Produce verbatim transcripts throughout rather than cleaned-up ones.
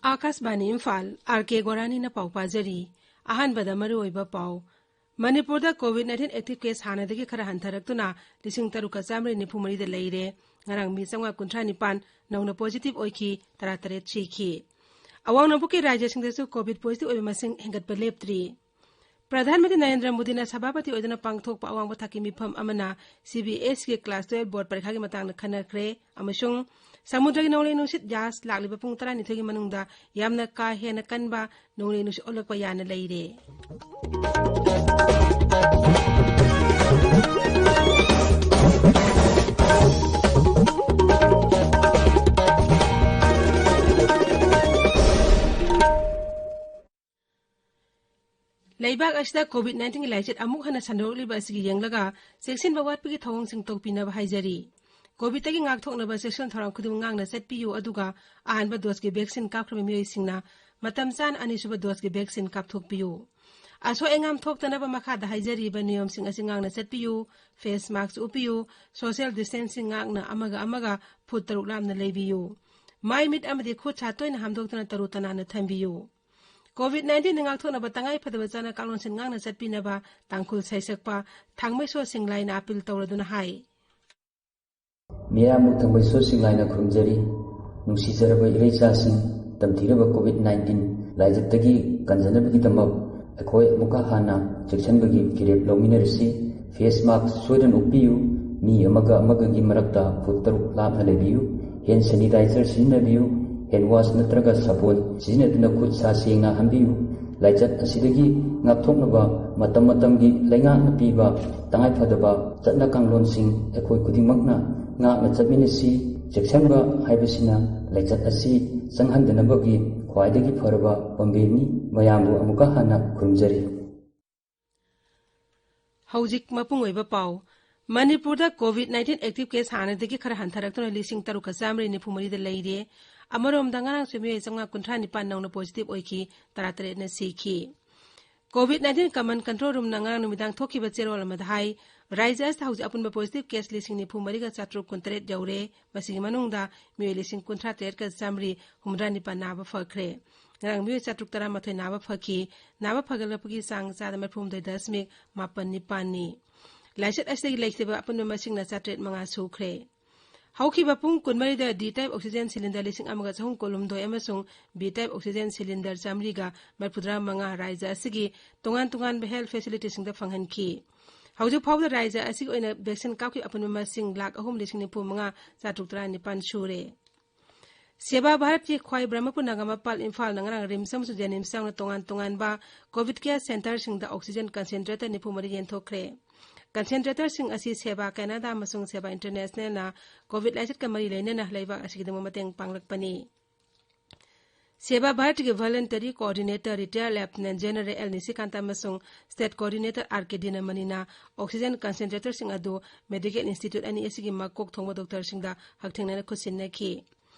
ꯑꯥꯀꯥꯁꯕꯥꯅꯤ Imphal, R ꯀꯦ ꯒꯣꯔꯥꯅꯤꯅ ꯄꯥꯎ ꯄꯥꯖꯔꯤ꯫ ꯑꯍꯥꯟꯕꯗ ꯃꯔꯨꯑꯣꯏꯕ ꯄꯥꯎ꯫ ꯃꯅꯤꯄꯨꯔꯗ ꯀꯣꯚꯤꯗ ꯅꯥꯏꯟꯇꯤꯟ ꯑꯦꯛꯇꯤꯚ ꯀꯦꯁ ꯍꯥꯟꯅꯗꯒꯤ ꯈꯔ ꯍꯟꯊꯔꯛꯇꯨꯅ ꯂꯤꯁꯤꯡ ꯇꯔꯨꯛꯀ ꯆꯥꯃꯔꯤ ꯅꯤꯐꯨ ꯃꯔꯤꯗ ꯂꯩꯔꯦ꯫ ꯉꯔꯥꯡ ꯃꯤ ꯆꯥꯝꯃꯉꯥ ꯀꯨꯟꯊ꯭ꯔꯥ ꯅꯤꯄꯥꯟ ꯅꯧꯅ ꯄꯣꯖꯤꯇꯤꯚ ꯑꯣꯏꯈꯤ, ꯇꯔꯥꯇꯔꯦꯠ ꯁꯤꯈꯤ꯫ ꯑꯋꯥꯡ ꯅꯣꯡꯄꯣꯛꯀꯤ ꯔꯥꯖ꯭ꯌꯁꯤꯡꯗꯁꯨ ꯀꯣꯚꯤꯗ ꯄꯣꯖꯤꯇꯤꯚ ꯑꯣꯏꯕ ꯃꯁꯤꯡ ꯍꯦꯟꯒꯠꯄ ꯂꯦꯞꯇ꯭ꯔꯤ꯫ ꯄ꯭ꯔꯙꯥꯟ ꯃꯟꯇ꯭ꯔꯤ ꯅꯔꯦꯟꯗ꯭ꯔ ꯃꯣꯗꯤꯅ ꯁꯚꯥꯄꯇꯤ ꯑꯣꯏꯗꯨꯅ ꯄꯥꯡꯊꯣꯛꯄ ꯑꯋꯥꯡꯕ ꯊꯥꯛꯀꯤ ꯃꯤꯐꯝ ꯑꯃꯅ ꯁꯤ ꯕꯤ ꯑꯦꯁ ꯏꯒꯤ ꯀ꯭ꯂꯥꯁ ꯇꯨꯌꯦꯜꯐ ꯕꯣꯔꯗ ꯄꯔꯤꯈꯥꯒꯤ ꯃꯇꯥꯡꯗ ꯈꯟꯅꯈ꯭ꯔꯦ ꯑꯃꯁꯨꯡ ꯁꯃꯨꯗ꯭ꯔꯒꯤ ꯅꯣꯡꯂꯩ ꯅꯨꯡꯁꯤꯠ ꯌꯥꯁ ꯂꯥꯛꯂꯤꯕ ꯄꯨꯡ ꯇꯔꯥꯅꯤꯊꯣꯏꯒꯤ ꯃꯅꯨꯡꯗ ꯌꯥꯝꯅ ꯀꯥ ꯍꯦꯟꯅ ꯀꯟꯕ ꯅꯣꯡꯂꯩ ꯅꯨꯡꯁꯤꯠ ꯑꯣꯜꯂꯛꯄ ꯌꯥꯅ ꯂꯩꯔꯦ꯫ ꯂꯩꯕꯥꯛ ꯑꯁꯤꯗ ꯀꯣꯚꯤꯗ ꯅꯥꯏꯟꯇꯤꯟꯒꯤ ꯂꯥꯏꯆꯠ ꯑꯃꯨꯛ ꯍꯟꯅ ꯁꯟꯗꯣꯔꯛꯂꯤꯕ ꯑꯁꯤꯒꯤ ꯌꯦꯡꯂꯒ ꯆꯦꯛꯁꯤꯟꯕ ꯋꯥꯠꯄꯒꯤ ꯊꯧꯑꯣꯡꯁꯤꯡ ꯇꯧꯕꯤꯅꯕ ꯍꯥꯏꯖꯔꯤ꯫ ꯀꯣꯚꯤꯗꯇꯒꯤ ꯉꯥꯛꯊꯣꯛꯅꯕ ꯆꯦꯛꯁꯤꯟ ꯊꯧꯔꯥꯡ ꯈꯨꯗꯤꯡꯃꯛ ꯉꯥꯛꯅ ꯆꯠꯄꯤꯌꯨ, ꯑꯗꯨꯒ ꯑꯍꯥꯟꯕ ꯗꯣꯁꯀꯤ ꯚꯦꯛꯁꯤꯟ ꯀꯥꯞꯈ꯭ꯔꯕ ꯃꯤꯑꯣꯏꯁꯤꯡꯅ ꯃꯇꯝ ꯆꯥꯅ ꯑꯅꯤꯁꯨꯕ ꯗꯣꯁꯀꯤ ꯚꯦꯛꯁꯤꯟ ꯀꯥꯞꯊꯣꯛꯄꯤꯌꯨ꯫ ꯑꯁꯣꯏ ꯑꯉꯥꯝ ꯊꯣꯛꯇꯅꯕ ꯃꯈꯥꯗ ꯍꯥꯏꯖꯔꯤꯕ ꯅꯤꯌꯣꯝꯁꯤꯡ ꯑꯁꯤ ꯉꯥꯛꯅ ꯆꯠꯄꯤꯌꯨ: ꯐꯦꯁ ꯃꯥꯁꯛ ꯎꯞꯄꯤꯌꯨ, ꯁꯣꯁꯤꯌꯦꯜ ꯗꯤꯁꯇꯦꯟꯁꯤꯡ ꯉꯥꯛꯅ ꯑꯃꯒ ꯑꯃꯒ ꯐꯨꯠ ꯇꯔꯨꯛ ꯂꯥꯞꯅ ꯂꯩꯕꯤꯌꯨ, ꯃꯥꯏ ꯃꯤꯠ ꯑꯃꯗꯤ ꯈꯨꯠ ꯁꯥ ꯇꯣꯏꯅ ꯍꯥꯝꯗꯣꯛꯇꯨꯅ ꯇꯔꯨ ꯇꯅꯥꯟꯅ ꯊꯝꯕꯤꯌꯨ꯫ ꯀꯣꯚꯤꯗ ꯅꯥꯏꯟꯇꯤꯟꯗ ꯉꯥꯛꯊꯣꯛꯅꯕ ꯇꯉꯥꯏ ꯐꯗꯕ ꯆꯠꯅ ꯀꯥꯡꯂꯣꯟꯁꯤꯡ ꯉꯥꯛꯅ ꯆꯠꯄꯤꯅꯕ ꯇꯥꯡꯈꯨꯜ ꯁꯩꯁꯛꯄ ꯊꯥꯡꯃꯩꯁꯣ ꯁꯤꯡꯂꯥꯏꯅ ꯑꯥꯄꯤꯜ ꯇꯧꯔꯗꯨꯅ ꯍꯥꯏ꯫ ꯃꯤꯌꯥꯝꯕꯨ ꯊꯥꯡꯃꯩꯁꯣ ꯁꯤꯡꯂꯥꯏꯅ ꯈꯨꯔꯨꯝꯖꯔꯤ꯫ ꯅꯨꯡꯁꯤꯖꯔꯕ ꯏꯔꯩꯆꯥꯁꯤꯡ, ꯇꯝꯊꯤꯔꯕ ꯀꯣꯚꯤꯗ ꯅꯥꯏꯟꯇꯤꯟ ꯂꯥꯏꯆꯠꯇꯒꯤ ꯀꯟꯖꯅꯕꯒꯤꯗꯃꯛ ꯑꯩꯈꯣꯏ ꯑꯃꯨꯛꯀ ꯍꯥꯟꯅ ꯆꯦꯛꯁꯤꯟꯕꯒꯤ ꯐꯤꯔꯦꯞ ꯂꯧꯃꯤꯟꯅꯔꯁꯤ꯫ ꯐꯦꯁ ꯃꯥꯁꯛ ꯁꯣꯏꯗꯅ ꯎꯞꯄꯤꯌꯨ꯫ ꯃꯤ ꯑꯃꯒ ꯑꯃꯒꯒꯤ ꯃꯔꯛꯇ ꯐꯨꯠ ꯇꯔꯨꯛ ꯂꯥꯞꯅ ꯂꯩꯕꯤꯌꯨ꯫ ꯍꯦꯟ ꯁꯦꯅꯤꯇꯥꯏꯖꯔ ꯁꯤꯖꯤꯟꯅꯕꯤꯌꯨ꯫ ꯍꯦꯟ ꯋꯥꯁ ꯅꯠꯇ꯭ꯔꯒ ꯁꯥꯄꯣꯟ ꯁꯤꯖꯤꯟꯅꯗꯨꯅ ꯈꯨꯠ ꯁꯥ ꯁꯦꯡꯅ ꯍꯥꯝꯕꯤꯌꯨ꯫ ꯂꯥꯏꯆꯠ ꯑꯁꯤꯗꯒꯤ ꯉꯥꯛꯊꯣꯛꯅꯕ ꯃꯇꯝ ꯃꯇꯝꯒꯤ ꯂꯩꯉꯥꯛꯅ ꯄꯤꯕ ꯇꯉꯥꯏꯐꯗꯕ ꯆꯠꯅ ꯀꯥꯡꯂꯣꯟꯁꯤꯡ ꯑꯩꯈꯣꯏ ꯈꯨꯗꯤꯡꯃꯛꯅ ꯉꯥꯛꯅ ꯆꯠꯃꯤꯟꯅꯁꯤ꯫ ꯆꯦꯛꯁꯤꯟꯕ ꯍꯥꯏꯕꯁꯤꯅ ꯂꯥꯏꯆꯠ ꯑꯁꯤ ꯆꯪꯍꯟꯗꯅꯕꯒꯤ ꯈ꯭ꯋꯥꯏꯗꯒꯤ ꯐꯔꯕ ꯄꯥꯝꯕꯩꯅꯤ꯫ ꯃꯌꯥꯝꯕꯨ ꯑꯃꯨꯛꯀ ꯍꯟꯅ ꯈꯨꯔꯨꯝꯖꯔꯤ꯫ ꯍꯧꯖꯤꯛ ꯃꯄꯨꯡ ꯑꯣꯏꯕ ꯄꯥꯎ꯫ ꯃꯅꯤꯄꯨꯔꯗ ꯀꯣꯚꯤꯗ ꯅꯥꯏꯟꯇꯤꯟ ꯑꯦꯛꯇꯤꯚ ꯀꯦꯁ ꯍꯥꯟꯅꯗꯒꯤ ꯈꯔ ꯍꯟꯊꯔꯛꯇꯨꯅ ꯂꯤꯁꯤꯡ ꯇꯔꯨꯛꯀ ꯆꯥꯃꯔꯤ ꯅꯤꯐꯨ ꯃꯔꯤꯗ ꯂꯩꯔꯦ꯫ ꯑꯃꯔꯣꯝꯗ, ꯉꯔꯥꯡꯁꯨ ꯃꯤꯑꯣꯏ ꯆꯥꯝꯃꯉꯥ ꯀꯨꯟꯊ꯭ꯔꯥ ꯅꯤꯄꯥꯟ ꯅꯧꯅ positive ꯑꯣꯏꯈꯤ, ꯇꯔꯥꯇꯔꯦꯠꯅ ꯁꯤꯈꯤ꯫ COVID nineteen command control roomꯅ ꯉꯔꯥꯡ ꯅꯨꯃꯤꯗꯥꯡ ꯊꯣꯛꯈꯤꯕ ꯆꯦꯔꯣꯜ ꯑꯃꯗ ꯍꯥꯏ, ꯔꯥꯖ꯭ꯌ ꯑꯁꯤꯗ ꯍꯧꯖꯤꯛ ꯑꯄꯨꯟꯕ positive case ꯂꯤꯁꯤꯡ ꯅꯤꯐꯨ ꯃꯔꯤꯒ ꯆꯥꯇ꯭ꯔꯨꯛ ꯀꯨꯟꯇꯔꯦꯠ ꯌꯧꯔꯦ꯫ ꯃꯁꯤꯒꯤ ꯃꯅꯨꯡꯗ ꯃꯤꯑꯣꯏ ꯂꯤꯁꯤꯡ ꯀꯨꯟꯊ꯭ꯔꯥ ꯇꯔꯦꯠꯀ ꯆꯥꯃꯔꯤ ꯍꯨꯝꯐꯨꯇꯔꯥ ꯅꯤꯄꯥꯟ ꯅꯥꯕ ꯐꯈ꯭ꯔꯦ꯫ ꯉꯔꯥꯡ ꯃꯤꯑꯣꯏ ꯆꯥꯇ꯭ꯔꯨꯛ ꯇꯔꯥꯃꯥꯊꯣꯏ ꯅꯥꯕ ꯐꯈꯤ꯫ ꯅꯥꯕ ꯐꯒꯠꯂꯛꯄꯒꯤ ꯆꯥꯡ ꯆꯥꯗ ꯃꯔꯤꯐꯨ ꯍꯨꯝꯗꯣꯏ ꯗꯁꯃꯤꯛ ꯃꯥꯄꯟ ꯅꯤꯄꯥꯟꯅꯤ꯫ ꯂꯥꯏꯆꯠ ꯑꯁꯤꯗꯒꯤ ꯂꯩꯈꯤꯗꯕ ꯑꯄꯨꯟꯕ ꯃꯁꯤꯡꯅ ꯆꯥꯇ꯭ꯔꯦꯠ ꯃꯉꯥ ꯁꯨꯈ꯭ꯔꯦ꯫ ꯍꯧꯈꯤꯕ ꯄꯨꯡ ꯀꯨꯟꯃꯔꯤꯗ D type oxygen cylinder ꯂꯤꯁꯤꯡ ꯑꯃꯒ ꯆꯍꯨꯝ ꯀꯨꯟꯍꯨꯝꯗꯣꯏ ꯑꯃꯁꯨꯡ B type oxygen cylinder ꯆꯥꯃꯔꯤꯒ ꯃꯔꯤꯐꯨꯇꯔꯥ ꯃꯉꯥ ꯔꯥꯖ꯭ꯌ ꯑꯁꯤꯒꯤ ꯇꯣꯉꯥꯟ ꯇꯣꯉꯥꯟꯕ health facilityꯁꯤꯡꯗ ꯐꯪꯍꯟꯈꯤ꯫ ꯍꯧꯖꯤꯛ ꯐꯥꯎꯕꯗ ꯔꯥꯖ꯭ꯌ ꯑꯁꯤꯒꯤ ꯑꯣꯏꯅ vaccine ꯀꯥꯞꯈꯤꯕ ꯑꯄꯨꯟꯕ ꯃꯁꯤꯡ ꯂꯥꯈ ꯑꯍꯨꯝ ꯂꯤꯁꯤꯡ ꯅꯤꯐꯨ ꯃꯉꯥ ꯆꯥꯇ꯭ꯔꯨꯛ ꯇꯔꯥꯅꯤꯄꯥꯟ ꯁꯨꯔꯦ꯫ ꯁꯦꯕꯥ ꯚꯥꯔꯠꯀꯤ ꯈ꯭ꯋꯥꯏ ꯕ꯭ꯔꯍꯃꯄꯨꯔ ꯅꯥꯒꯥꯃꯄꯥꯜ ꯏꯝꯐꯥꯜꯅ ꯉꯔꯥꯡ RIMS ꯑꯃꯁꯨꯡ JNIMS ꯌꯥꯎꯅ ꯇꯣꯉꯥꯟ ꯇꯣꯉꯥꯟꯕ COVID care centreꯁꯤꯡꯗ oxygen concentrator ꯅꯤꯐꯨ ꯃꯔꯤ ꯌꯦꯟꯊꯣꯛꯈ꯭ꯔꯦ꯫ Concentratorꯁꯤꯡ ꯑꯁꯤ ꯁꯦꯕꯥ ꯀꯦꯅꯥꯗꯥ ꯑꯃꯁꯨꯡ ꯁꯦꯕꯥ Internationalꯅ COVID ꯂꯥꯏꯆꯠꯀ ꯃꯔꯤ ꯂꯩꯅꯅ ꯂꯩꯕꯥꯛ ꯑꯁꯤꯒꯤꯗꯃꯛ ꯃꯇꯦꯡ ꯄꯥꯡꯂꯛꯄꯅꯤ꯫ ꯁꯦꯕꯥ ꯚꯥꯔꯇꯤꯒꯤ voluntary coordinator retired Lieutenant General L ꯅꯤꯁꯤꯀꯥꯟꯇ ꯑꯃꯁꯨꯡ state coordinator R K ꯗꯤꯅꯃꯅꯤꯅ oxygen concentratorꯁꯤꯡ ꯑꯗꯨ medical institute ꯑꯅꯤ ꯑꯁꯤꯒꯤ ꯃꯀꯣꯛ ꯊꯣꯡꯕ doctorꯁꯤꯡꯗ ꯍꯛꯊꯦꯡꯅꯅ ꯈꯨꯠꯁꯤꯟꯅꯈꯤ꯫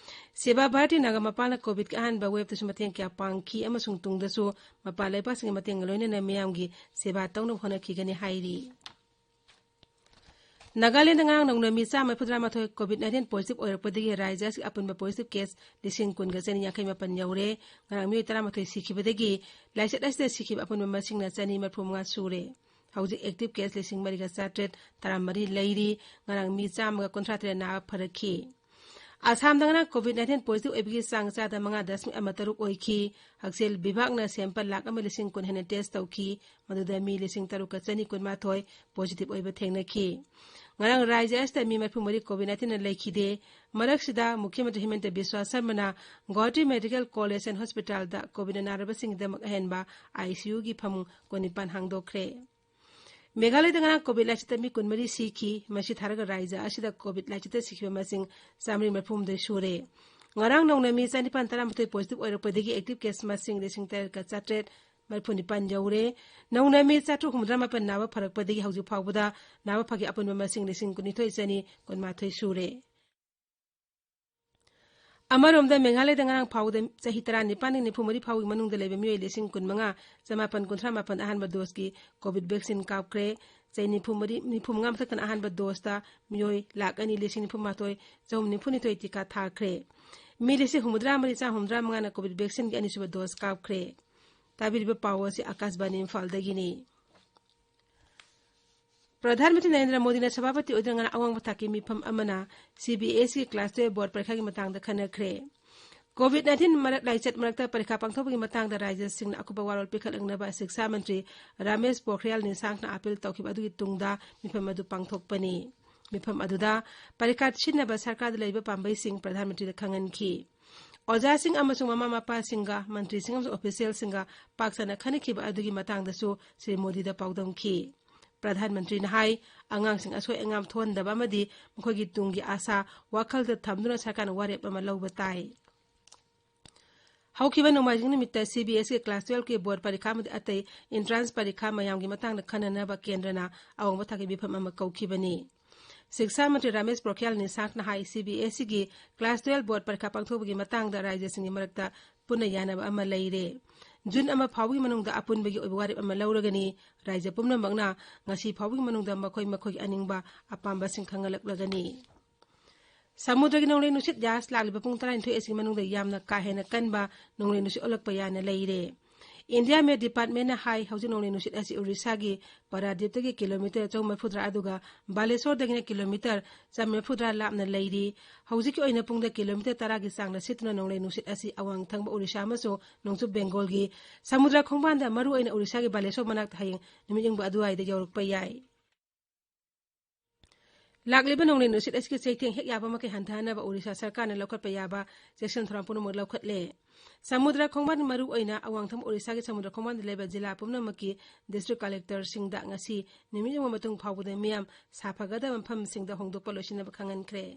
ꯁꯦꯕꯥ ꯚꯥꯔꯇꯤ ꯅꯥꯒꯥꯃꯄꯥꯜꯅ COVIDꯀꯤ ꯑꯍꯥꯟꯕ waveꯇꯁꯨ ꯃꯇꯦꯡ ꯀꯌꯥ ꯄꯥꯡꯈꯤ ꯑꯃꯁꯨꯡ ꯇꯨꯡꯗꯁꯨ ꯃꯄꯥꯟ ꯂꯩꯕꯥꯛꯁꯤꯡꯒꯤ ꯃꯇꯦꯡꯒ ꯂꯣꯏꯅꯅ ꯃꯤꯌꯥꯝꯒꯤ ꯁꯦꯕꯥ ꯇꯧꯅꯕ ꯍꯣꯠꯅꯈꯤꯒꯅꯤ ꯍꯥꯏꯔꯤ꯫ ꯅꯥꯒꯥꯂꯦꯟꯗ ꯉꯔꯥꯡ ꯅꯧꯅ ꯃꯤ ꯆꯥꯝꯃ ꯃꯔꯤꯐꯨꯇꯔꯥ ꯃꯥꯊꯣꯏ COVID nineteen positive ꯑꯣꯏꯔꯛꯄꯗꯒꯤ ꯔꯥꯖ꯭ꯌ ꯑꯁꯤꯒꯤ ꯑꯄꯨꯟꯕ positive case ꯂꯤꯁꯤꯡ ꯀꯨꯟꯒ ꯆꯅꯤ ꯌꯥꯡꯈꯩ ꯃꯥꯄꯟ ꯌꯧꯔꯦ꯫ ꯉꯔꯥꯡ ꯃꯤꯑꯣꯏ ꯇꯔꯥꯃꯥꯊꯣꯏ ꯁꯤꯈꯤꯕꯗꯒꯤ ꯂꯥꯏꯆꯠ ꯑꯁꯤꯗ ꯁꯤꯈꯤꯕ ꯑꯄꯨꯟꯕ ꯃꯁꯤꯡꯅ ꯆꯅꯤ ꯃꯔꯤꯐꯨ ꯃꯉꯥ ꯁꯨꯔꯦ꯫ ꯍꯧꯖꯤꯛ active case ꯂꯤꯁꯤꯡ ꯃꯔꯤꯒ ꯆꯥꯇ꯭ꯔꯦꯠ ꯇꯔꯥꯃꯔꯤ ꯂꯩꯔꯤ꯫ ꯉꯔꯥꯡ ꯃꯤ ꯆꯥꯝꯃꯒ ꯀꯨꯟꯊ꯭ꯔꯥ ꯇꯔꯦꯠ ꯅꯥꯕ ꯐꯔꯛꯈꯤ꯫ ꯑꯁꯥꯝꯗ ꯉꯔꯥꯡ COVID nineteen positive ꯑꯣꯏꯕꯒꯤ ꯆꯥꯡ ꯆꯥꯗ ꯃꯉꯥ ꯗꯁꯃꯤꯛ ꯑꯃ ꯇꯔꯨꯛ ꯑꯣꯏꯈꯤ꯫ ꯍꯛꯁꯦꯜ ꯕꯤꯚꯥꯒꯅ sample ꯂꯥꯈ ꯑꯃ ꯂꯤꯁꯤꯡ ꯀꯨꯟ ꯍꯦꯟꯅ test ꯇꯧꯈꯤ꯫ ꯃꯗꯨꯗ ꯃꯤ ꯂꯤꯁꯤꯡ ꯇꯔꯨꯛꯀ ꯆꯅꯤ ꯀꯨꯟꯃꯥꯊꯣꯏ positive ꯑꯣꯏꯕ ꯊꯦꯡꯅꯈꯤ꯫ ꯉꯔꯥꯡ ꯔꯥꯖ꯭ꯌ ꯑꯁꯤꯗ ꯃꯤ ꯃꯔꯤꯐꯨ ꯃꯔꯤ COVID nineteenꯅ ꯂꯩꯈꯤꯗꯦ꯫ ꯃꯔꯛꯁꯤꯗ ꯃꯨꯈ꯭ꯌ ꯃꯟꯇ꯭ꯔꯤ ꯍꯤꯃꯟꯇ ꯕꯤꯁ꯭ꯋꯥ ꯁꯔꯃꯅ Guwahati Medical College and Hospitalꯗ COVID ꯅꯥꯔꯕꯁꯤꯡꯒꯤꯗꯃꯛ ꯑꯍꯦꯟꯕ ICUꯒꯤ ꯐꯃꯨꯡ ꯀꯨꯟꯅꯤꯄꯥꯟ ꯍꯥꯡꯗꯣꯛꯈ꯭ꯔꯦ꯫ ꯃꯦꯘꯥꯂꯌꯗ ꯉꯔꯥꯡ COVID ꯂꯥꯏꯆꯠꯇ ꯃꯤ ꯀꯨꯟꯃꯔꯤ ꯁꯤꯈꯤ꯫ ꯃꯁꯤ ꯊꯥꯔꯒ ꯔꯥꯖ꯭ꯌ ꯑꯁꯤꯗ COVID ꯂꯥꯏꯆꯠꯇ ꯁꯤꯈꯤꯕ ꯃꯁꯤꯡ ꯆꯥꯃꯔꯤ ꯃꯔꯤꯐꯨ ꯍꯨꯝꯗꯣꯏ ꯁꯨꯔꯦ꯫ ꯉꯔꯥꯡ ꯅꯧꯅ ꯃꯤ ꯆꯅꯤꯄꯥꯟ ꯇꯔꯥꯃꯥꯊꯣꯏ positive ꯑꯣꯏꯔꯛꯄꯗꯒꯤ active case ꯃꯁꯤꯡ ꯂꯤꯁꯤꯡ ꯇꯔꯦꯠꯀ ꯆꯥꯇ꯭ꯔꯦꯠ ꯃꯔꯤꯐꯨ ꯅꯤꯄꯥꯟ ꯌꯧꯔꯦ꯫ ꯅꯧꯅ ꯃꯤ ꯆꯥꯇ꯭ꯔꯨꯛ ꯍꯨꯝꯐꯨꯇꯔꯥ ꯃꯥꯄꯟ ꯅꯥꯕ ꯐꯔꯛꯄꯗꯒꯤ ꯍꯧꯖꯤꯛ ꯐꯥꯎꯕꯗ ꯅꯥꯕ ꯐꯈꯤ ꯑꯄꯨꯟꯕ ꯃꯁꯤꯡ ꯂꯤꯁꯤꯡ ꯀꯨꯟꯅꯤꯊꯣꯏ ꯆꯅꯤ ꯀꯨꯟꯃꯥꯊꯣꯏ ꯁꯨꯔꯦ꯫ ꯑꯃꯔꯣꯝꯗ, ꯃꯦꯘꯥꯂꯌꯗ ꯉꯔꯥꯡ ꯐꯥꯎꯕꯗ ꯆꯍꯤ ꯇꯔꯥꯅꯤꯄꯥꯟꯗꯒꯤ ꯅꯤꯐꯨ ꯃꯔꯤ ꯐꯥꯎꯒꯤ ꯃꯅꯨꯡꯗ ꯂꯩꯕ ꯃꯤꯑꯣꯏ ꯂꯤꯁꯤꯡ ꯀꯨꯟꯃꯉꯥ, ꯆꯃꯥꯄꯟ ꯀꯨꯟꯊ꯭ꯔꯥ ꯃꯥꯄꯟ ꯑꯍꯥꯟꯕ ꯗꯣꯁꯀꯤ ꯀꯣꯚꯤꯗ ꯚꯦꯛꯁꯤꯟ ꯀꯥꯞꯈ꯭ꯔꯦ꯫ ꯆꯍꯤ ꯅꯤꯐꯨ ꯃꯔꯤ, ꯅꯤꯐꯨ ꯃꯉꯥ ꯃꯊꯛꯇꯅ ꯑꯍꯥꯟꯕ ꯗꯣꯁꯇ ꯃꯤꯑꯣꯏ ꯂꯥꯈ ꯑꯅꯤ ꯂꯤꯁꯤꯡ ꯅꯤꯐꯨ ꯃꯥꯊꯣꯏ ꯆꯍꯨꯝ ꯅꯤꯐꯨ ꯅꯤꯊꯣꯏ ꯇꯤꯀꯥ ꯊꯥꯈ꯭ꯔꯦ꯫ ꯃꯤ ꯂꯤꯁꯤꯡ ꯍꯨꯝꯐꯨꯇꯔꯥ ꯃꯔꯤ ꯆꯥꯝꯃ ꯍꯨꯝꯐꯨꯇꯔꯥ ꯃꯉꯥꯅ ꯀꯣꯚꯤꯗ ꯚꯦꯛꯁꯤꯟꯒꯤ ꯑꯅꯤꯁꯨꯕ ꯗꯣꯁ ꯀꯥꯞꯈ꯭ꯔꯦ꯫ ꯇꯥꯕꯤꯔꯤꯕ ꯄꯥꯎ ꯑꯁꯤ ꯑꯀꯥꯁꯕꯥꯅꯤ ꯏꯝꯐꯥꯜꯗꯒꯤꯅꯤ꯫ ꯄ꯭ꯔꯙꯥꯟ ꯃꯟꯇ꯭ꯔꯤ ꯅꯔꯦꯟꯗ꯭ꯔ ꯃꯣꯗꯤꯅ ꯁꯚꯥꯄꯇꯤ ꯑꯣꯏꯗꯨꯅ ꯉꯔꯥꯡ ꯑꯋꯥꯡꯕ ꯊꯥꯛꯀꯤ ꯃꯤꯐꯝ ꯑꯃꯅ ꯁꯤ ꯕꯤ ꯑꯦꯁ ꯏꯒꯤ ꯀ꯭ꯂꯥꯁ ꯇꯨꯌꯦꯜꯐ ꯕꯣꯔꯗ ꯄꯔꯤꯈꯥꯒꯤ ꯃꯇꯥꯡꯗ ꯈꯟꯅꯈ꯭ꯔꯦ꯫ ꯀꯣꯚꯤꯗ ꯅꯥꯏꯟꯇꯤꯟ ꯃꯔꯛ ꯂꯥꯏꯆꯠ ꯃꯔꯛꯇ ꯄꯔꯤꯈꯥ ꯄꯥꯡꯊꯣꯛꯄꯒꯤ ꯃꯇꯥꯡꯗ ꯔꯥꯖ꯭ꯌꯁꯤꯡꯅ ꯑꯀꯨꯞꯄ ꯋꯥꯔꯣꯜ ꯄꯤꯈꯠꯂꯛꯅꯕ ꯁꯤꯛꯁꯥ ꯃꯟꯇ꯭ꯔꯤ ꯔꯥꯃꯦꯁ ꯄꯣꯈ꯭ꯔꯤꯌꯥꯜ ꯅꯤꯁꯥꯡꯛꯅ ꯑꯥꯄꯤꯜ ꯇꯧꯈꯤꯕ ꯑꯗꯨꯒꯤ ꯇꯨꯡꯗ ꯃꯤꯐꯝ ꯑꯗꯨ ꯄꯥꯡꯊꯣꯛꯄꯅꯤ꯫ ꯃꯤꯐꯝ ꯑꯗꯨꯗ ꯄꯔꯤꯈꯥ ꯁꯤꯟꯅꯕ ꯁꯔꯀꯥꯔꯗ ꯂꯩꯕ ꯄꯥꯝꯕꯩꯁꯤꯡ ꯄ꯭ꯔꯙꯥꯟ ꯃꯟꯇ꯭ꯔꯤꯗ ꯈꯪꯍꯟꯈꯤ꯫ ꯑꯣꯖꯥꯁꯤꯡ ꯑꯃꯁꯨꯡ ꯃꯃꯥ ꯃꯄꯥꯁꯤꯡꯒ, ꯃꯟꯇ꯭ꯔꯤꯁꯤꯡ ꯑꯃꯁꯨꯡ ꯑꯣꯐꯤꯁꯤꯌꯦꯜꯁꯤꯡꯒ ꯄꯥꯛ ꯁꯟꯅ ꯈꯟꯅꯈꯤꯕ ꯑꯗꯨꯒꯤ ꯃꯇꯥꯡꯗꯁꯨ ꯁ꯭ꯔꯤ ꯃꯣꯗꯤꯗ ꯄꯥꯎꯗꯝꯈꯤ꯫ ꯄ꯭ꯔꯙꯥꯟ ꯃꯟꯇ꯭ꯔꯤꯅ ꯍꯥꯏ, ꯑꯉꯥꯡꯁꯤꯡ ꯑꯁꯣꯏ ꯑꯉꯥꯝ ꯊꯣꯛꯍꯟꯗꯕ ꯑꯃꯗꯤ ꯃꯈꯣꯏꯒꯤ ꯇꯨꯡꯒꯤ ꯑꯥꯁꯥ ꯋꯥꯈꯜꯗ ꯊꯝꯗꯨꯅ ꯁꯔꯀꯥꯔꯅ ꯋꯥꯔꯦꯞ ꯑꯃ ꯂꯧꯕ ꯇꯥꯏ꯫ ꯍꯧꯈꯤꯕ ꯅꯣꯡꯃꯥꯏꯖꯤꯡ ꯅꯨꯃꯤꯠꯇ C B S E class ꯇꯨꯌꯦꯜꯐꯀꯤ ꯕꯣꯔꯗ ꯄꯔꯤꯈꯥ ꯑꯃꯗꯤ ꯑꯇꯩ ꯑꯦꯟꯇ꯭ꯔꯥꯟꯁ ꯄꯔꯤꯈꯥ ꯃꯌꯥꯝꯒꯤ ꯃꯇꯥꯡꯗ ꯈꯟꯅꯅꯕ ꯀꯦꯟꯗ꯭ꯔꯅ ꯑꯋꯥꯡꯕ ꯊꯥꯛꯀꯤ ꯃꯤꯐꯝ ꯑꯃ ꯀꯧꯈꯤꯕꯅꯤ꯫ ꯁꯤꯛꯁꯥ ꯃꯟꯇ꯭ꯔꯤ ꯔꯥꯃꯦꯁ ꯄꯣꯈ꯭ꯔꯤꯌꯥꯜ ꯅꯤꯁꯥꯡꯛꯅ ꯍꯥꯏ, ꯁꯤ ꯕꯤ ꯑꯦꯁ ꯏꯒꯤ ꯀ꯭ꯂꯥꯁ ꯇꯨꯌꯦꯜꯐ ꯕꯣꯔꯗ ꯄꯔꯤꯈꯥ ꯄꯥꯡꯊꯣꯛꯄꯒꯤ ꯃꯇꯥꯡꯗ ꯔꯥꯖ꯭ꯌꯁꯤꯡꯒꯤ ꯃꯔꯛꯇ ꯄꯨꯟꯅ ꯌꯥꯅꯕ ꯑꯃ ꯂꯩꯔꯦ꯫ ꯖꯨꯟ ꯑꯃ ꯐꯥꯎꯕꯒꯤ ꯃꯅꯨꯡꯗ ꯑꯄꯨꯟꯕꯒꯤ ꯑꯣꯏꯕ ꯋꯥꯔꯦꯞ ꯑꯃ ꯂꯧꯔꯒꯅꯤ꯫ ꯔꯥꯖ꯭ꯌ ꯄꯨꯝꯅꯃꯛꯅ ꯉꯁꯤ ꯐꯥꯎꯕꯒꯤ ꯃꯅꯨꯡꯗ ꯃꯈꯣꯏ ꯃꯈꯣꯏꯒꯤ ꯑꯅꯤꯡꯕ ꯑꯄꯥꯝꯕꯁꯤꯡ ꯈꯪꯍꯜꯂꯛꯂꯒꯅꯤ꯫ ꯁꯃꯨꯗ꯭ꯔꯒꯤ ꯅꯣꯡꯂꯩ ꯅꯨꯡꯁꯤꯠ ꯌꯥꯁ ꯂꯥꯛꯂꯤꯕ ꯄꯨꯡ ꯇꯔꯥꯅꯤꯊꯣꯏ ꯑꯁꯤꯒꯤ ꯃꯅꯨꯡꯗ ꯌꯥꯝꯅ ꯀꯥ ꯍꯦꯟꯅ ꯀꯟꯕ ꯅꯣꯡꯂꯩ ꯅꯨꯡꯁꯤꯠ ꯑꯣꯜꯂꯛꯄ ꯌꯥꯅ ꯂꯩꯔꯦ꯫ ꯏꯟꯗꯤꯌꯥ ꯃꯦꯠ ꯗꯤꯄꯥꯔꯠꯃꯦꯟꯅ ꯍꯥꯏ, ꯍꯧꯖꯤꯛ ꯅꯣꯡꯂꯩ ꯅꯨꯡꯁꯤꯠ ꯑꯁꯤ ꯑꯣꯔꯤꯁꯥꯒꯤ ꯄꯥꯔꯥꯗꯤꯞꯇꯒꯤ ꯀꯤꯂꯣꯃꯤꯇꯔ ꯆꯍꯨꯝ ꯃꯔꯤꯐꯨꯇꯔꯥ ꯑꯗꯨꯒ ꯕꯥꯂꯦꯁꯣꯔꯗꯒꯤꯅ ꯀꯤꯂꯣꯃꯤꯇꯔ ꯆꯥꯝꯃ ꯃꯔꯤꯐꯨꯇꯔꯥ ꯂꯥꯞꯅ ꯂꯩꯔꯤ꯫ ꯍꯧꯖꯤꯛꯀꯤ ꯑꯣꯏꯅ ꯄꯨꯡꯗ ꯀꯤꯂꯣꯃꯤꯇꯔ ꯇꯔꯥꯒꯤ ꯆꯥꯡꯗ ꯁꯤꯠꯇꯨꯅ ꯅꯣꯡꯂꯩ ꯅꯨꯡꯁꯤꯠ ꯑꯁꯤ ꯑꯋꯥꯡ ꯊꯪꯕ ꯑꯣꯔꯤꯁꯥ ꯑꯃꯁꯨꯡ ꯅꯣꯡꯆꯨꯞ ꯕꯦꯡꯒꯣꯜꯒꯤ ꯁꯃꯨꯗ꯭ꯔ ꯈꯣꯡꯕꯥꯟꯗ, ꯃꯔꯨꯑꯣꯏꯅ ꯑꯣꯔꯤꯁꯥꯒꯤ ꯕꯥꯂꯦꯁꯣꯔ ꯃꯅꯥꯛꯇ ꯍꯌꯦꯡ ꯅꯨꯃꯤꯠ ꯌꯨꯡꯕ ꯑꯗꯨꯋꯥꯏꯗ ꯌꯧꯔꯛꯄ ꯌꯥꯏ꯫ ꯂꯥꯛꯂꯤꯕ ꯅꯣꯡꯂꯩ ꯅꯨꯡꯁꯤꯠ ꯑꯁꯤꯒꯤ ꯆꯩꯊꯦꯡ ꯍꯦꯛ ꯌꯥꯕ ꯃꯈꯩ ꯍꯟꯊꯍꯟꯅꯕ ꯑꯣꯔꯤꯁꯥ ꯁꯔꯀꯥꯔꯅ ꯂꯧꯈꯠꯄ ꯌꯥꯕ ꯆꯦꯛꯁꯤꯟ ꯊꯧꯔꯥꯡ ꯄꯨꯝꯅꯃꯛ ꯂꯧꯈꯠꯂꯦ꯫ ꯁꯃꯨꯗ꯭ꯔ ꯈꯣꯡꯕꯥꯟ, ꯃꯔꯨꯑꯣꯏꯅ ꯑꯋꯥꯡ ꯊꯪꯕ ꯑꯣꯔꯤꯁꯥꯒꯤ ꯁꯃꯨꯗ꯭ꯔ ꯈꯣꯡꯕꯥꯟꯗ ꯂꯩꯕ ꯖꯤꯂꯥ ꯄꯨꯝꯅꯃꯛꯀꯤ ꯗꯤꯁꯇ꯭ꯔꯤꯛ ꯀꯂꯦꯛꯇꯔꯁꯤꯡꯗ ꯉꯁꯤ ꯅꯨꯃꯤꯠ ꯌꯨꯡꯕ ꯃꯇꯨꯡ ꯐꯥꯎꯕꯗ ꯃꯤꯌꯥꯝ ꯁꯥꯐꯒꯗꯕ ꯃꯐꯝꯁꯤꯡꯗ ꯍꯣꯡꯗꯣꯛꯄ ꯂꯣꯏꯁꯤꯟꯅꯕ ꯈꯪꯍꯟꯈ꯭ꯔꯦ꯫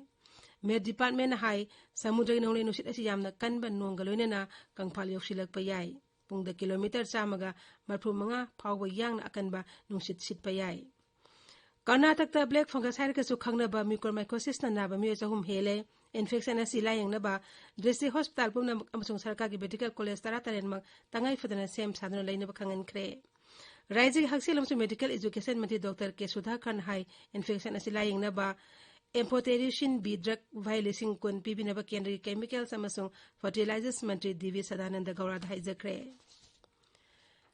ꯃꯦꯠ ꯗꯤꯄꯥꯔꯠꯃꯦꯟꯅ ꯍꯥꯏ, ꯁꯃꯨꯗ꯭ꯔꯒꯤ ꯅꯣꯡꯂꯩ ꯅꯨꯡꯁꯤꯠ ꯑꯁꯤ ꯌꯥꯝꯅ ꯀꯟꯕ ꯅꯣꯡꯒ ꯂꯣꯏꯅꯅ ꯀꯪꯐꯥꯜ ꯌꯧꯁꯤꯜꯂꯛꯄ ꯌꯥꯏ꯫ ꯄꯨꯡꯗ ꯀꯤꯂꯣꯃꯤꯇꯔ ꯆꯥꯝꯃꯒ ꯃꯔꯤꯐꯨ ꯃꯉꯥ ꯐꯥꯎꯕ ꯌꯥꯡꯅ ꯑꯀꯟꯕ ꯅꯨꯡꯁꯤꯠ ꯁꯤꯠꯄ ꯌꯥꯏ꯫ ꯀꯔꯅꯥꯇꯀꯇ ꯕ꯭ꯂꯦꯛ ꯐꯪꯒꯁ ꯍꯥꯏꯔꯒꯁꯨ ꯈꯪꯅꯕ ꯃ꯭ꯌꯨꯀꯣꯔꯃꯥꯏꯀꯣꯁꯤꯁꯅ ꯅꯥꯕ ꯃꯤꯑꯣꯏ ꯆꯍꯨꯝ ꯍꯦꯜꯂꯦ꯫ Infection ꯑꯁꯤ ꯂꯥꯌꯦꯡꯅꯕ district hospital ꯄꯨꯝꯅꯃꯛ ꯑꯃꯁꯨꯡ ꯁꯔꯀꯥꯔꯒꯤ medical college ꯇꯔꯥꯇꯔꯦꯠꯃꯛ ꯇꯉꯥꯏ ꯐꯗꯅ ꯁꯦꯝ ꯁꯥꯗꯨꯅ ꯂꯩꯅꯕ ꯈꯪꯍꯟꯈ꯭ꯔꯦ꯫ ꯔꯥꯏꯖ꯭ꯌꯒꯤ ꯍꯛꯁꯦꯜ ꯑꯃꯁꯨꯡ medical education ꯃꯟꯇ꯭ꯔꯤ ꯗꯣꯛꯇꯔ ꯀꯦ ꯁꯨꯙꯥꯀꯔꯟ ꯍꯥꯏ, infection ꯑꯁꯤ ꯂꯥꯌꯦꯡꯅꯕ amphotericin B drug vial ꯂꯤꯁꯤꯡ ꯀꯨꯟ ꯄꯤꯕꯤꯅꯕ ꯀꯦꯟꯗ꯭ꯔꯒꯤ chemicals ꯑꯃꯁꯨꯡ fertilizers ꯃꯟꯇ꯭ꯔꯤ ꯗꯤ ꯚꯤ ꯁꯗꯥꯅꯟꯗ ꯒꯧꯔꯥꯗ ꯍꯥꯏꯖꯈ꯭ꯔꯦ꯫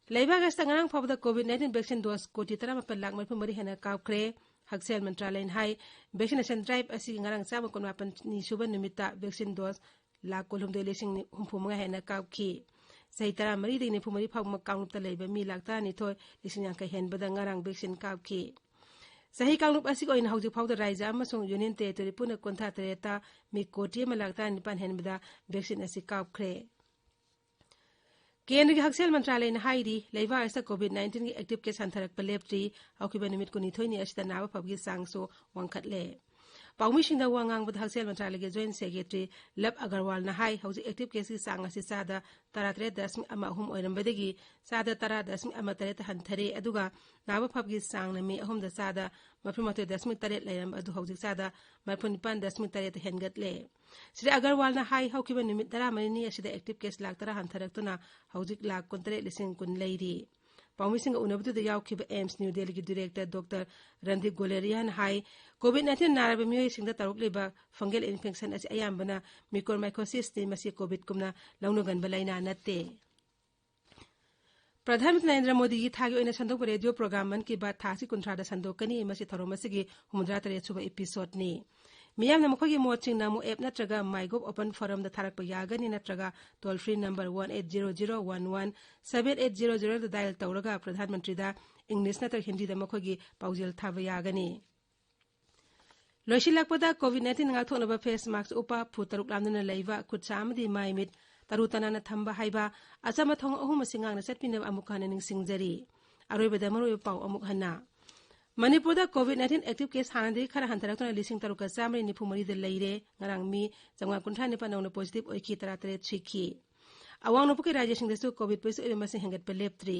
ꯂꯩꯕꯥꯛ ꯑꯁꯤꯗ ꯉꯔꯥꯡ ꯐꯥꯎꯕꯗ COVID nineteen vaccine dose ꯀꯣꯇꯤ ꯇꯔꯥꯃꯥꯄꯜ ꯂꯥꯈ ꯃꯔꯤꯐꯨ ꯃꯔꯤ ꯍꯦꯟꯅ ꯀꯥꯞꯈ꯭ꯔꯦ꯫ ꯍꯛꯁꯦꯜ ꯃꯟꯇ꯭ꯔꯥꯂꯌꯅ ꯍꯥꯏ, vaccination drive ꯑꯁꯤꯒꯤ ꯉꯔꯥꯡ ꯆꯥꯝꯃ ꯀꯨꯟꯃꯥꯄꯟ ꯅꯤ ꯁꯨꯕ ꯅꯨꯃꯤꯠꯇ vaccine dose ꯂꯥꯈ ꯀꯨꯟꯍꯨꯝꯗꯣꯏ ꯂꯤꯁꯤꯡ ꯍꯨꯝꯐꯨ ꯃꯉꯥ ꯍꯦꯟꯅ ꯀꯥꯞꯈꯤ꯫ ꯆꯍꯤ ꯇꯔꯥꯃꯔꯤꯗꯒꯤ ꯅꯤꯐꯨ ꯃꯔꯤ ꯐꯥꯎꯕ ꯀꯥꯡꯂꯨꯞꯇ ꯂꯩꯕ ꯃꯤ ꯂꯥꯈ ꯇꯔꯥꯅꯤꯊꯣꯏ ꯂꯤꯁꯤꯡ ꯌꯥꯡꯈꯩ ꯍꯦꯟꯕꯗ ꯉꯔꯥꯡ vaccine ꯀꯥꯞꯈꯤ꯫ ꯆꯍꯤ ꯀꯥꯡꯂꯨꯞ ꯑꯁꯤꯒꯤ ꯑꯣꯏꯅ ꯍꯧꯖꯤꯛ ꯐꯥꯎꯗ ꯔꯥꯏꯖ꯭ꯌ ꯑꯃꯁꯨꯡ Union Territory ꯄꯨꯟꯅ ꯀꯨꯟꯊ꯭ꯔꯥ ꯇꯔꯦꯠꯇ ꯃꯤ ꯀꯣꯇꯤ ꯑꯃ ꯂꯥꯈ ꯇꯔꯥꯅꯤꯄꯥꯟ ꯍꯦꯟꯕꯗ vaccine ꯑꯁꯤ ꯀꯥꯞꯈ꯭ꯔꯦ꯫ ꯀꯦꯟꯗ꯭ꯔꯒꯤ ꯍꯛꯁꯦꯜ ꯃꯟꯇ꯭ꯔꯥꯂꯌꯅ ꯍꯥꯏꯔꯤ, ꯂꯩꯕꯥꯛ ꯑꯁꯤꯗ COVID nineteenꯒꯤ active case ꯍꯟꯊꯔꯛꯄ ꯂꯦꯞꯇ꯭ꯔꯤ꯫ ꯍꯧꯈꯤꯕ ꯅꯨꯃꯤꯠ ꯀꯨꯟꯅꯤꯊꯣꯏꯅꯤ ꯑꯁꯤꯗ ꯅꯥꯕ ꯐꯕꯒꯤ ꯆꯥꯡꯁꯨ ꯋꯥꯡꯈꯠꯂꯦ꯫ ꯄꯥꯎꯃꯤꯁꯤꯡꯗ ꯋꯥ ꯉꯥꯡꯕꯗ ꯍꯛꯁꯦꯜ ꯃꯟꯇ꯭ꯔꯥꯂꯌꯒꯤ Joint Secretary Love Agarwalꯅ ꯍꯥꯏ, ꯍꯧꯖꯤꯛ active caseꯀꯤ ꯆꯥꯡ ꯑꯁꯤ ꯆꯥꯗ ꯇꯔꯥꯇꯔꯦꯠ ꯗꯁꯃꯤꯛ ꯑꯃ ꯑꯍꯨꯝ ꯑꯣꯏꯔꯝꯕꯗꯒꯤ ꯆꯥꯗ ꯇꯔꯥ ꯗꯁꯃꯤꯛ ꯑꯃ ꯇꯔꯦꯠꯇ ꯍꯟꯊꯔꯦ, ꯑꯗꯨꯒ ꯅꯥꯕ ꯐꯕꯒꯤ ꯆꯥꯡꯅ ꯃꯦ ꯑꯍꯨꯝꯗ ꯆꯥꯗ ꯃꯔꯤꯐꯨ ꯃꯥꯊꯣꯏ ꯗꯁꯃꯤꯛ ꯇꯔꯦꯠ ꯂꯩꯔꯝꯕ ꯑꯗꯨ ꯍꯧꯖꯤꯛ ꯆꯥꯗ ꯃꯔꯤꯐꯨ ꯅꯤꯄꯥꯟ ꯗꯁꯃꯤꯛ ꯇꯔꯦꯠꯇ ꯍꯦꯟꯒꯠꯂꯦ꯫ ꯁ꯭ꯔꯤ ꯑꯒꯔꯋꯥꯜꯅ ꯍꯥꯏ, ꯍꯧꯈꯤꯕ ꯅꯨꯃꯤꯠ ꯇꯔꯥꯃꯔꯤꯅꯤ ꯑꯁꯤꯗ active case ꯂꯥꯈ ꯇꯔꯥ ꯍꯟꯊꯔꯛꯇꯨꯅ ꯍꯧꯖꯤꯛ ꯂꯥꯈ ꯀꯨꯟꯇꯔꯦꯠ ꯂꯤꯁꯤꯡ ꯀꯨꯟ ꯂꯩꯔꯤ꯫ ꯄꯥꯎꯃꯤꯁꯤꯡꯒ ꯎꯅꯕꯗꯨꯗ ꯌꯥꯎꯈꯤꯕ AIIMS New Delhiꯒꯤ director Doctor Randeep Guleriaꯅ ꯍꯥꯏ, COVID nineteen ꯅꯥꯔꯕ ꯃꯤꯑꯣꯏꯁꯤꯡꯗ ꯇꯧꯔꯛꯂꯤꯕ fungal infection ꯑꯁꯤ ꯑꯌꯥꯝꯕꯅ mucormycosisꯅꯤ, ꯃꯁꯤ COVIDꯒꯨꯝꯅ ꯂꯧꯅꯒꯟꯕ ꯂꯥꯏꯅꯥ ꯅꯠꯇꯦ꯫ ꯄ꯭ꯔꯙꯥꯟ ꯃꯟꯇ꯭ꯔꯤ ꯅꯔꯦꯟꯗ꯭ꯔ ꯃꯣꯗꯤꯒꯤ ꯊꯥꯒꯤ ꯑꯣꯏꯅ ꯁꯟꯗꯣꯛꯄ ꯔꯦꯗꯤꯑꯣ ꯄ꯭ꯔꯣꯒ꯭ꯔꯥꯝ ꯃꯟ ꯀꯤ ꯕꯥꯠ ꯊꯥꯁꯤ ꯀꯨꯟꯊ꯭ꯔꯥꯗ ꯁꯟꯗꯣꯛꯀꯅꯤ꯫ ꯃꯁꯤ ꯊꯧꯔꯝ ꯑꯁꯤꯒꯤ ꯍꯨꯝꯐꯨꯇꯔꯥ ꯇꯔꯦꯠ ꯁꯨꯕ episodeꯅꯤ꯫ ꯃꯤꯌꯥꯝꯅ ꯃꯈꯣꯏꯒꯤ ꯃꯣꯠꯁꯤꯡ Namo app ꯅꯠꯇ꯭ꯔꯒ MyGov open forumꯗ ꯊꯥꯔꯛꯄ ꯌꯥꯒꯅꯤ, ꯅꯠꯇ꯭ꯔꯒ toll free number one eight zero zero one one seven eight zero zeroꯗ dial ꯇꯧꯔꯒ ꯄ꯭ꯔꯙꯥꯟ ꯃꯟꯇ꯭ꯔꯤꯗ English ꯅꯠꯇ꯭ꯔꯒ ꯍꯤꯟꯗꯤꯗ ꯃꯈꯣꯏꯒꯤ ꯄꯥꯎꯖꯦꯜ ꯊꯥꯕ ꯌꯥꯒꯅꯤ꯫ ꯂꯣꯏꯁꯤꯜꯂꯛꯄꯗ, COVID nineteen ꯉꯥꯛꯊꯣꯛꯅꯕ face mask ꯎꯞꯄ, ꯐꯨꯠ ꯇꯔꯨꯛ ꯂꯥꯟꯗꯨꯅ ꯂꯩꯕ, ꯈꯨꯠ ꯁꯥ ꯑꯃꯗꯤ ꯃꯥꯏ ꯃꯤꯠ ꯇꯔꯨ ꯇꯅꯥꯟꯅ ꯊꯝꯕ ꯍꯥꯏꯕ ꯑꯆꯝꯕ ꯊꯧꯑꯣꯡ ꯑꯍꯨꯝ ꯑꯁꯤ ꯉꯥꯛꯅ ꯆꯠꯄꯤꯅꯕ ꯑꯃꯨꯛ ꯍꯟꯅ ꯅꯤꯡꯁꯤꯡꯖꯔꯤ꯫ ꯑꯔꯣꯏꯕꯗ ꯃꯔꯨꯑꯣꯏꯕ ꯄꯥꯎ ꯑꯃꯨꯛ ꯍꯟꯅ꯫ ꯃꯅꯤꯄꯨꯔꯗ COVID nineteen active case ꯍꯥꯟꯅꯗꯒꯤ ꯈꯔ ꯍꯟꯊꯔꯛꯇꯨꯅ ꯂꯤꯁꯤꯡ ꯇꯔꯨꯛꯀ ꯆꯥꯝꯃꯔꯤ ꯅꯤꯐꯨ ꯃꯔꯤꯗ ꯂꯩꯔꯦ꯫ ꯉꯔꯥꯡ ꯃꯤ ꯆꯥꯝꯃꯉꯥ ꯀꯨꯟꯊ꯭ꯔꯥ ꯅꯤꯄꯥꯟ ꯅꯧꯅ positive ꯑꯣꯏꯈꯤ, ꯇꯔꯥꯇꯔꯦꯠ ꯁꯤꯈꯤ꯫ ꯑꯋꯥꯡ ꯅꯣꯡꯄꯣꯛꯀꯤ ꯔꯥꯖ꯭ꯌꯁꯤꯡꯗꯁꯨ COVID positive ꯑꯣꯏꯕ ꯃꯁꯤꯡ ꯍꯦꯟꯒꯠꯄ ꯂꯦꯞꯇ꯭ꯔꯤ꯫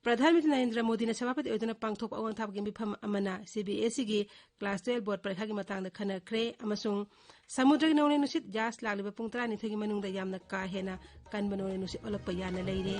ꯄ꯭ꯔꯙꯥꯟ ꯃꯟꯇ꯭ꯔꯤ ꯅꯔꯦꯟꯗ꯭ꯔ ꯃꯣꯗꯤꯅ ꯁꯚꯥꯄꯇꯤ ꯑꯣꯏꯗꯨꯅ ꯄꯥꯡꯊꯣꯛꯄ ꯑꯋꯥꯡ ꯊꯥꯛꯀꯤ ꯃꯤꯐꯝ ꯑꯃꯅ ꯁꯤ ꯕꯤ ꯑꯦꯁ ꯏꯒꯤ ꯀ꯭ꯂꯥꯁ ꯇꯨꯌꯦꯜꯐ ꯕꯣꯔꯗ ꯄꯔꯤꯈꯥꯒꯤ ꯃꯇꯥꯡꯗ ꯈꯟꯅꯈ꯭ꯔꯦ ꯑꯃꯁꯨꯡ ꯁꯃꯨꯗ꯭ꯔꯒꯤ ꯅꯣꯡꯂꯩ ꯅꯨꯡꯁꯤꯠ ꯌꯥꯁ ꯂꯥꯛꯂꯤꯕ ꯄꯨꯡ ꯇꯔꯥꯅꯤꯊꯣꯏꯒꯤ ꯃꯅꯨꯡꯗ ꯌꯥꯝꯅ ꯀꯥ ꯍꯦꯟꯅ ꯀꯟꯕ ꯅꯣꯡꯂꯩ ꯅꯨꯡꯁꯤꯠ ꯑꯣꯜꯂꯛꯄ ꯌꯥꯅ ꯂꯩꯔꯦ꯫